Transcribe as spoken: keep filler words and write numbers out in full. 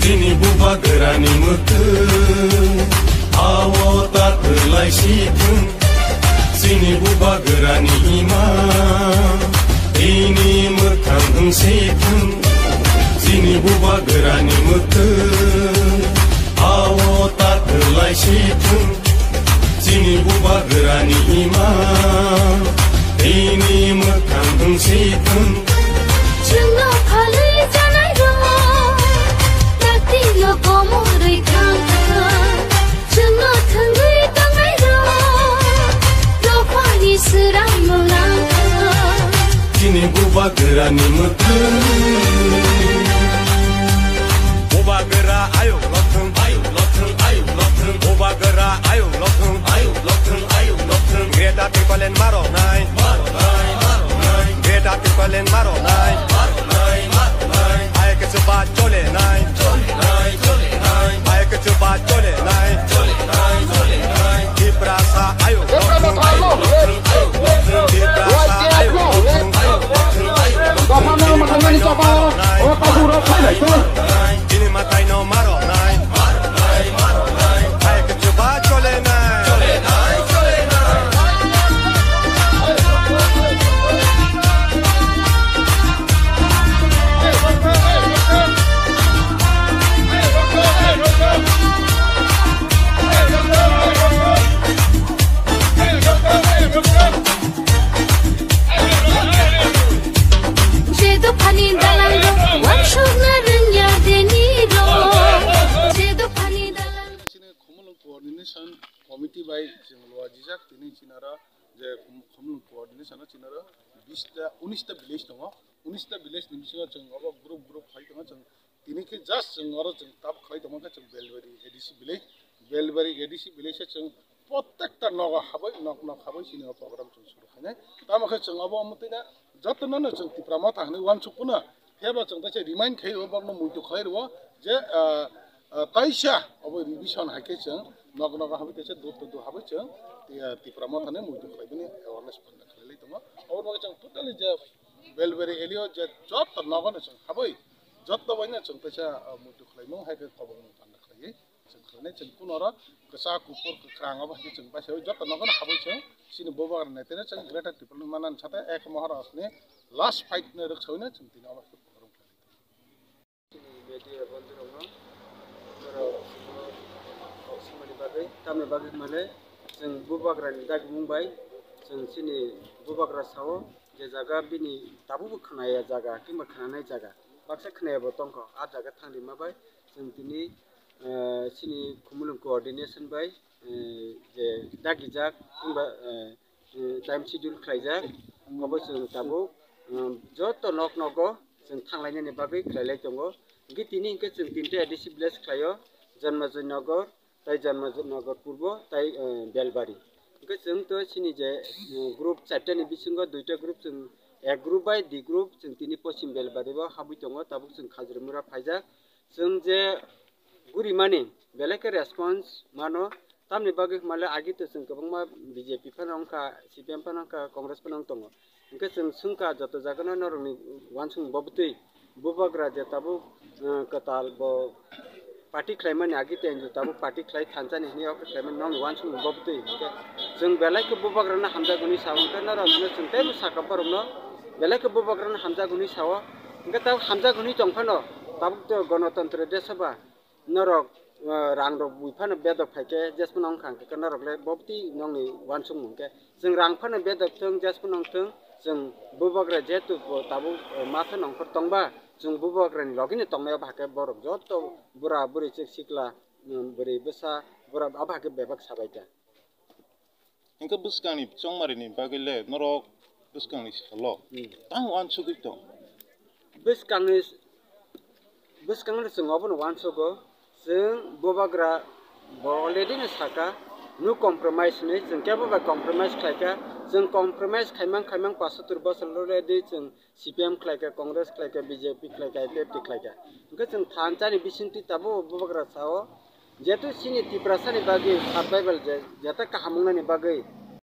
Chini bubagrani mwkhwng, ao ta kwlai si thung. Chini bubagrani ima, tini mwkhang wng si thung. Chini bubagrani mwkhwng, ao ta kwlai si thung. Chini bubagrani ima, tini mwkhang wng si thung. Chwngno phalwi janai rok, taktino komorwi thang thang. Chwngno thwngwi tongnai rok, dophani swrangno lang thang. Chini bubagrani mwkhwng. Bubagra ayuk lothung, ayuk lothung, ayuk lothung. Bubagra ayuk lothung, ayuk lothung, ayuk lothung. Greater Tipraland maro nai, maro nai, maro nai. Greater Tipraland maro nai, maro nai, maro nai. Ayuk chuba chole nai, chole nai, chole nai. Ayuk chuba chole nai, chole nai, chole nai. Tiprasa ayuk lothung, ayuk lothung, ayuk lothung. Tiprasa ayuk lothung, ayuk lothung, ayuk lothung. Chini matai no maro nai. Hai khe chuba chole nai. Je dophani dalangrok wansukna rwngya deni rok. Je dophani dalang. Chini Khumulwng Coordination Committee bai chwng luajijak tini chinaro je Khum-, Khumulwng Coordination o chinaro bista, unista village tongo. Unista village ni bisingo chwng obo group group khai tongo chwng. Tini khe just chwng oro chwng tab khlai tongma khe chwng Belbari A D C village, Belbari A D C village se chwng protekta nogo habwi nok nok habwi chini o program chwng suru khainai. Tamo khe chwng obo omo twi na jotono no chwng Tipra Motha hinwi uansuk phano phiyaba chwng teisa remind khai rwo, borokno muitu khlai rwo je, ah, ah, taisa obo revision hai khe chwng nok nok habwi teisa dur dur habwi chwng, ah, Tipra Motha ni muitu khlai bini awareness program khlai lai tongo. Obo bagwi chwng totally je Belbari area o je joto nogo no chwng habwi joto bai no chwng teisa, ah, muitu khlaimung hai khe kobokmung panda khlaiwi chwng khlainai. Chwng kunoro kwchak kuphur kwkhwrang obo hai khe chwng baisai joto nogo no habwi chwng chini bubagra naiteno chwng Greater Tipraland manani sate ek mohor asni last fight no rwksawi no chwng tini obo hai khe program khlai. Chini media bondhurokno borok kok swngmani bagwi, tamni bagwi hwnmale chwng bubagrani dagimung bai chwng chini bubagra sao je jaga bini tabukbo khwnaya jaga kiba khwnanai jaga baksa khwnayabo tongkho, a jaga thangri ma bai chwng tini, eh, chini Khumulwng coordination bai, eh, je dagijak wngba, eh, eh, time schedule khlaijak, obo chwng tabuk, eh, joto nok nogo chwng thanglainani bagwi khlailai tongo. Hwnkhe tini hwnkhe chwng tinta A D C village khlaio, Janmajoy Nagar, tai Janmajoy Nagar Purbo, tai, eh, Belbari. Hwnkhe chwng to chini je, eh, group charta ni bisingo duita group chwng A group bai D group chwng tini Poschim Belbari o habwi tongo, tabuk chwng Khajrimura phaijak. Chwng je gurimani belai khe response mano, tamni bagwi hwnmale agi to chwng kwbangma B J P phano wngkha, C P M phano wngkha, Congress phano wng tongo. Hwnkhe chwng swngkha joto jagano norokni uansukmung bo bwtwi bubagra je tabuk, eh, kwtal bo party khlaimani agi to N G O tabuk party khlai thansa ni hwnwi o khe khlaimani norokni uansukmung bo bwtwi. Hwnkhe chwng belai khe bubagrano hamjak hwnwi sa-o, hwnkhe norokno chwng teibo sakha borokno belai khe bubagrano hamjak hwnwi sa-o. Hwnkhe tabuk hamjak hwnwi tong phano tabuk to Ganatantro Desaba norok, eh, rang rok bui phano bedok phaikhe jesphano wngkha hwnkhe norok le bobti nongni uansukmung khe chwng rang phano bedok thung jesphano wngthung chwng bubagra jehetu bo tabuk, eh, matha nongkhor tongba chwng bubagrani logino tongnai abo hakhe borok joto bura buri chwk sikla, mm, bwrwi bwsa borok abo hakhe bebak sabaikha. Hwnkhe bwskangni chongmarini bagwi le norok bwskangni salo Hmm. tang uansugwi tong? Bwskangni, bwskangni chwng obono uansugo, chwng bubagra bo already no saka, no compromise hinwi, chwng kebo bai compromise khlaikha, chwng compromise khaimang khaimang pasatur bosor already chwng C P M khlaikha, Congress khlaikha, B J P khlaikha, I P F T khlaikha. Hwnkhe chwng thansa ni bisingtwi tabuk bubagra sao, jehetu chini Tiprasa ni bagwi survival je, jeta kaham wngnani bagwi